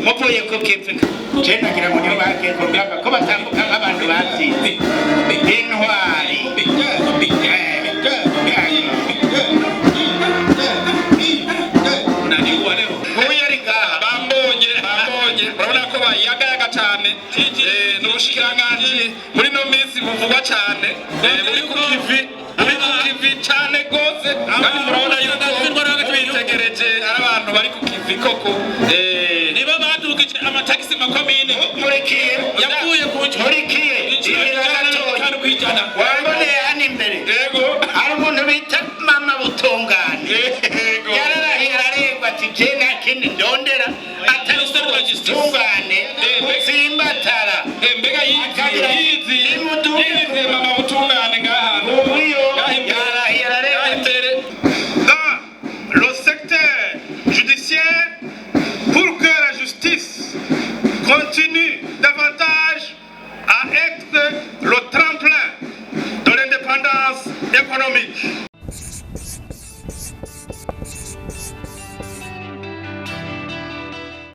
Muvuye ku kivi, je nagira ngo nibo bagiye ku rugamba, ko batambuka nk'abantu batsinze intwari. Unaniua leo. Nk'uyu ari ngaha, bambonye, bambonye, murabona ko bayagayaga cyane. Ni ubushikiranganji muri ino minsi buvugwa cyane, buri ku kivi, buri ku kivi cyane rwose, kandi murabona yuko mubitegereje ari abantu bari ku kivi koko. Nibo badugije amatagisi makomine. Nkurikiye. Yavuye ku Nkurikiye. ijana Ibira na mirongo gatoya. itanu kw'ijana. Wamboneye hano imbere. Yego.